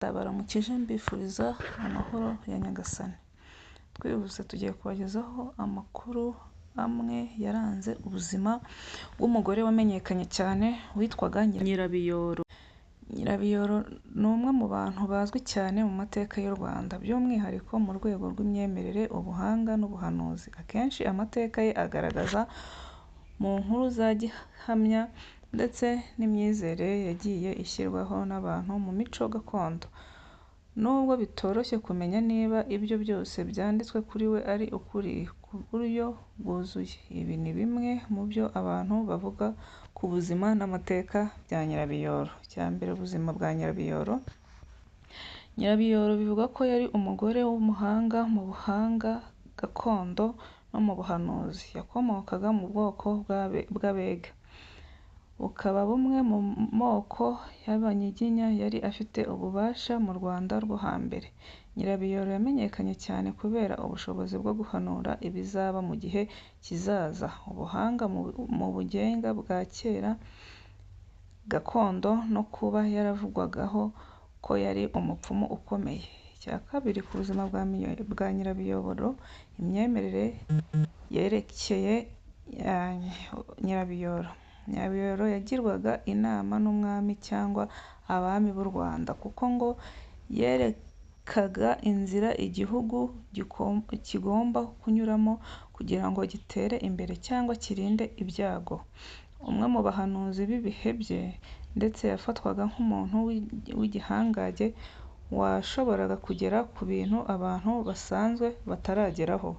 Ndabaramukije mbifuriza amahoro ya Nyagasani. Twihuse tugiye kubagezaho amakuru amwe yaranze ubuzima bw'umugore wamenyekanye cyane witwaga Nyirabiyoro. Nyirabiyoro. Ni umwe mu bantu bazwi cyane mu mateka y'u Rwanda, by'umwihariko mu rwego rw'imyemerere, ubuhanga n'ubuhanuzi. Akenshi amateka ye agaragaza mu nkuru za gihamya ndetse n'imyizerere yagiye ishyirwaho n'abantu mu mico gakondo. Nubwo bitoroshye kumenya niba ibyo byose byanditswe kuri we ari ukuri ku buryo bwuzuye, ibi ni bimwe mu byo abantu bavuga ku buzima n'amateka bya Nyirabiyoro. Icya mbere, ubuzima bwa Nyirabiyoro. Nyirabiyoro bivugwa ko yari umugore w'umuhanga mu buhanga gakondo no mu buhanuzi. Yakomokaga mu bwoko bw'Abega, bukaba bumwe mu moko y'Abanyiginya yari afite ububasha mu Rwanda rwo hambere. Nyirabiyoro yamenyekanye cyane kubera ubushobozi bwo guhanura ibizaba mu gihe kizaza, ubuhanga mu bugenge bwa kera gakondo no kuba yaravugwagaho ko yari umupfumu ukomeye. Icya kabiri, ku buzima bwa Nyirabiyoro, imyemerere yerekeye Nyirabiyoro. Nyirabiyoro yagirwaga inama n'umwami cyangwa abami b'u Rwanda, kuko ngo yerekaga inzira igihugu kigomba kunyuramo kugira ngo gitere imbere cyangwa kirinde ibyago. Umwe mu bahanuzi b'ibihe bye, ndetse yafatwaga nk'umuntu w'igihangange washoboraga kugera ku bintu abantu basanzwe batarageraho.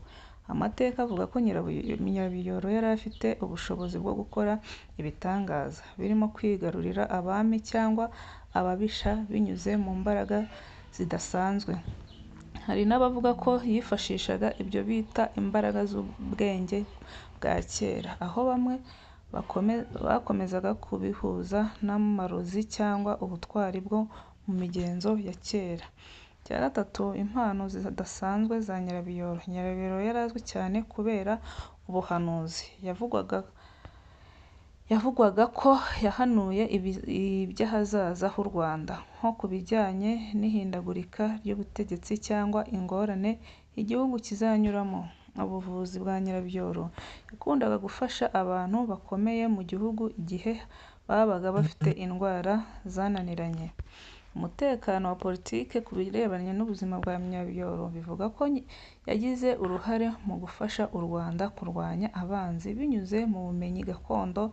Amateka avuga ko Nyirabiyoro yari afite ubushobozi bwo gukora ibitangaza, birimo kwigarurira abami cyangwa ababisha binyuze mu mbaraga zidasanzwe. Hari n'abavuga ko yifashishaga ibyo bita imbaraga z'ubwenge bwa kera, aho bamwe bakomezaga kubihuza n'amarozi cyangwa ubutwari bwo mu migenzo ya kera. Icya gatatu, impano zidasanzwe za Nyirabiyoro. Nyirabiyoro yari azwi cyane kubera ubuhanuzi. Yavugwaga ko yahanuye iby'ahazaza h'u Rwanda, nko ku bijyanye n'ihindagurika ry'ubutegetsi cyangwa ingorane igihugu kizanyuramo. Ubuvuzi bwa Nyirabiyoro: yakundaga gufasha abantu bakomeye mu gihugu igihe babaga bafite indwara zananiranye. Umutekano wa politiki: ku birebana n'ubuzima bwa Nyirabiyoro, bivuga ko yagize uruhare mu gufasha u Rwanda kurwanya abanzi binyuze mu bumenyi gakondo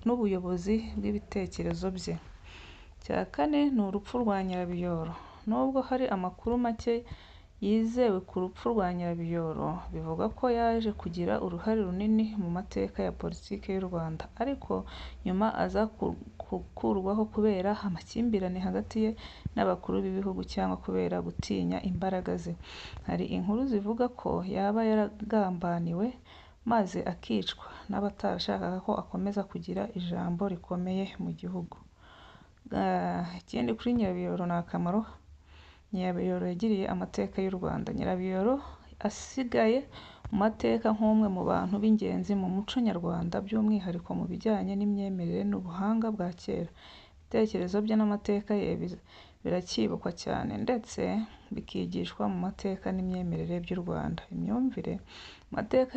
n'ubuyobozi bw'ibitekerezo bye. Icya kane ni urupfu rwa Nyirabiyoro. Nubwo hari amakuru make yizewe ku rupfu rwa Nyirabiyoro, bivugwa ko yaje kugira uruhare runini mu mateka ya politiki y'u Rwanda, ariko nyuma aza gukurwaho kubera amakimbirane hagati ye n'abakuru b'ibihugu cyangwa kubera gutinya imbaraga ze. Hari inkuru zivuga ko yaba yaragambaniwe maze akicwa n'abatarashakaga ko akomeza kugira ijambo rikomeye mu gihugu. Ikindi kuri Nyirabiyoro ni akamaro Nyirabiyoro yagiriye amateka y'u Rwanda. Nyirabiyoro asigaye mu mateka nk'umwe mu bantu b'ingenzi mu muco nyarwanda, by'umwihariko mu bijyanye n'imyemerere n'ubuhanga bwa kera. Ibitekerezo bye n'amateka ye biracyibukwa cyane, ndetse bikigishwa mu mateka n'imyemerere by'u Rwanda. Imyumvire: amateka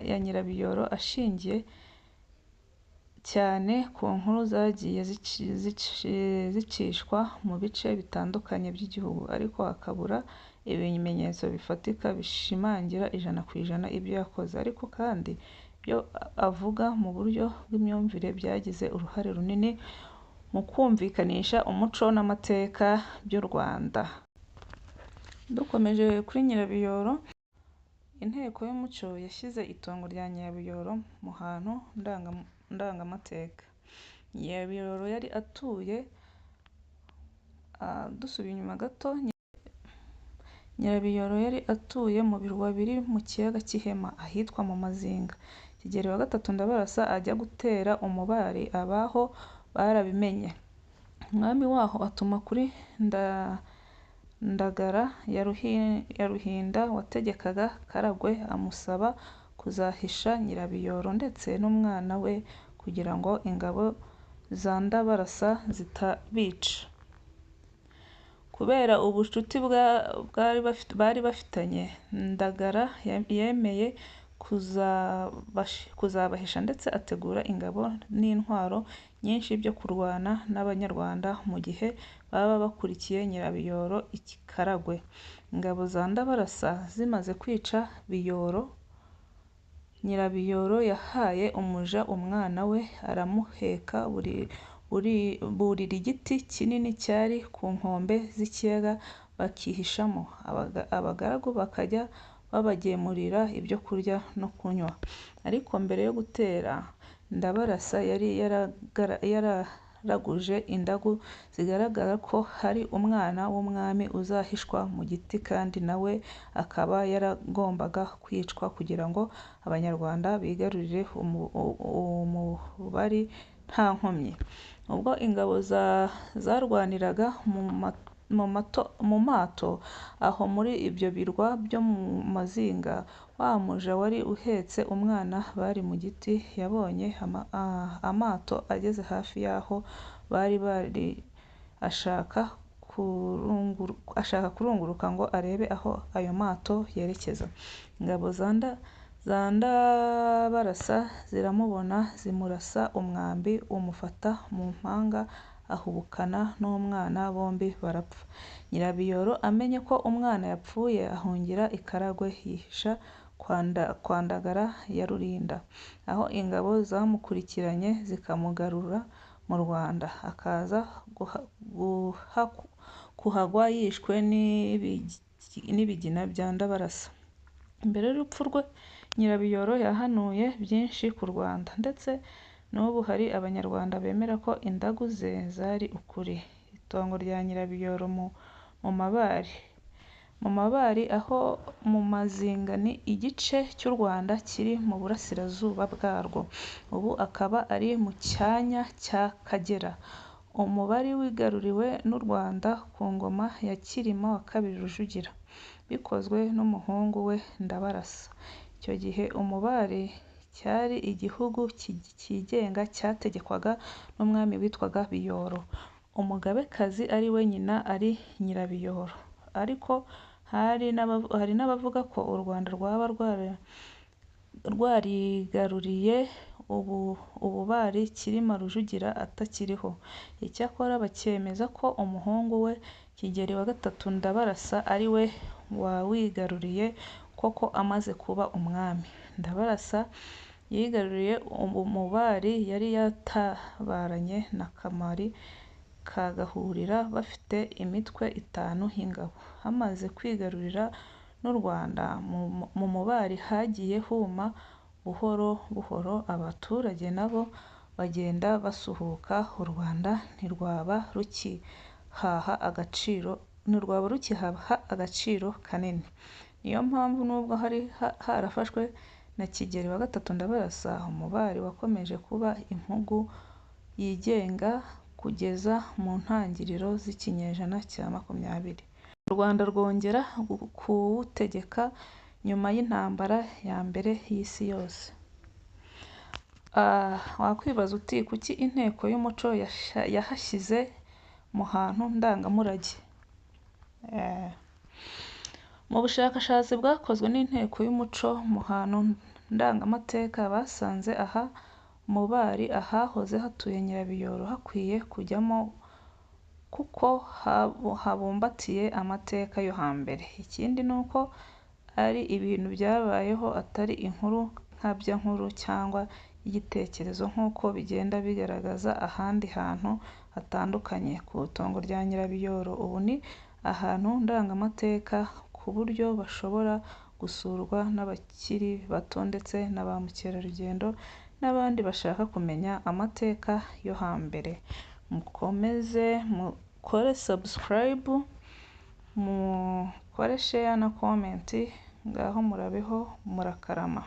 ya Nyirabiyoro ashingiye cyane ku nkuru zagiye zicishwa mu bice bitandukanye by'igihugu, ariko hakabura ibimenyetso bifatika bishimangira 100% ibyo yakoze. Ariko kandi, ibyo avuga mu buryo bw'imyumvire byagize uruhare runini mu kumvikanisha umuco n'amateka by'u Rwanda. Dukomeje kuri Nyirabiyoro, Inteko y'Umuco yashyize itongo rya Nyirabiyoro mu hantu ndangamateka. Nyirabiyoro yari atuye, dusubiye inyuma gato, Nyirabiyoro yari atuye mu birwa biri mu kiyaga cy'Ihema, ahitwa mu Mazinga. Kigeli wa gatatu Ndabarasa ajya gutera Umubari, abaho barabimenye. Umwami waho atuma kuri Ndagara ya Ruhinda wategekaga Karagwe, amusaba kuzahisha Nyirabiyoro ndetse n'umwana we kugira ngo ingabo za Ndabarasa zitabica. Kubera ubucuti bari bafitanye, Ndagara yemeye kuzabahisha ndetse ategura ingabo n'intwaro nyinshi byo kurwana n'Abanyarwanda mu gihe baba bakurikiye Nyirabiyoro i Karagwe. Ingabo za Ndabarasa zimaze kwica Biyoro, Nyirabiyoro yahaye umuja umwana we aramuheka burira igiti kinini cyari ku nkombe z'ikiyaga bakihishamo, abagaragu bakajya babagemurira ibyo kurya no kunywa. Ariko mbere yo gutera, Ndabarasa yari yararaguje indagu zigaragaza ko hari umwana w'umwami uzahishwa mu giti kandi na we akaba yaragombaga kwicwa kugira ngo Abanyarwanda bigarurire Umubari nta nkomyi. Ubwo ingabo zarwaniraga mu mato aho muri ibyo birwa byo mu Mazinga, wa muja wari uhetse umwana bari mu giti yabonye amato ageze hafi y'aho bari bari ashaka kurunguruka ngo arebe aho ayo mato yerekeza. Ingabo za Ndabarasa ziramubona zimurasa umwambi umufata mu mpanga ahubukana n'umwana bombi barapfa. Nyirabiyoro amenye ko umwana yapfuye ahungira i Karagwe yihisha kwa Ndagara ya Rurinda, aho ingabo zamukurikiranye zikamugarura mu Rwanda, akaza kuhagwa yishwe n'ibigina bya Ndabarasa. Mbere y'urupfu rwe, Nyirabiyoro yahanuye byinshi ku Rwanda, ndetse n'ubu hari Abanyarwanda bemera ko indagu ze zari ukuri. Itongo rya Nyirabiyoro mu Mabari. Mu Mabari aho mu Mazinga ni igice cy'u Rwanda kiri mu burasirazuba bwarwo, ubu akaba ari mu cyanya cy'Akagera. Umubari wigaruriwe n'u Rwanda ku ngoma ya Cyilima II Rujugira, bikozwe n'umuhungu we Ndabarasa. Icyo gihe Umubari cyari igihugu cyigenga cyategekwaga n'umwami witwaga Biyoro, umugabekazi ari we nyina ari Nyirabiyoro. Ariko hari n'abavuga ko u Rwanda rwaba rwarigaruriye Ububari Cyilima Rujugira atakiriho. Icyakora bakemeza ko umuhungu we Kigeli III Ndabarasa ari we wawigaruriye koko amaze kuba umwami. Ndabarasa yigaruriye Umubari yari yatabaranye na Kamari ka Gahurira bafite imitwe itanu y'ingabo. Bamaze kwigarurira n'u Rwanda, mu Mubari hagiye huma buhoro buhoro, abaturage nabo bagenda basuhuka, u Rwanda ntirwaba rukihaha agaciro kanini. Niyo mpamvu nubwo hari harafashwe na Kigeli III Ndabarasa, Umubari wakomeje kuba impugu yigenga kugeza mu ntangiriro z'ikinyejana cya 20. U Rwanda rwongera kuwutegeka nyuma y'intambara ya mbere y'isi yose. Wakwibaza uti kuki inteko y'umuco yahashyize mu hantu ndangamurage? Mu bushakashatsi bwakozwe n'inteko y'umuco mu hantu ndangamateka, basanze aha Mubari ahahoze hatuye Nyirabiyoro hakwiye kujyamo kuko habumbatiye amateka yo hambere. Ikindi ni uko ari ibintu byabayeho atari inkuru nkabyankuru cyangwa y'igitekerezo nk'uko bigenda bigaragaza ahandi hantu hatandukanye. Ku itongo rya Nyirabiyoro ubu ni ahantu ndangamateka ku buryo bashobora gusurwa n'abakiri bato ndetse na ba mukerarugendo n'abandi bashaka kumenya amateka yo hambere. Mukomeze mukore subscribe, mukore share na comment, ngaho murabeho murakarama.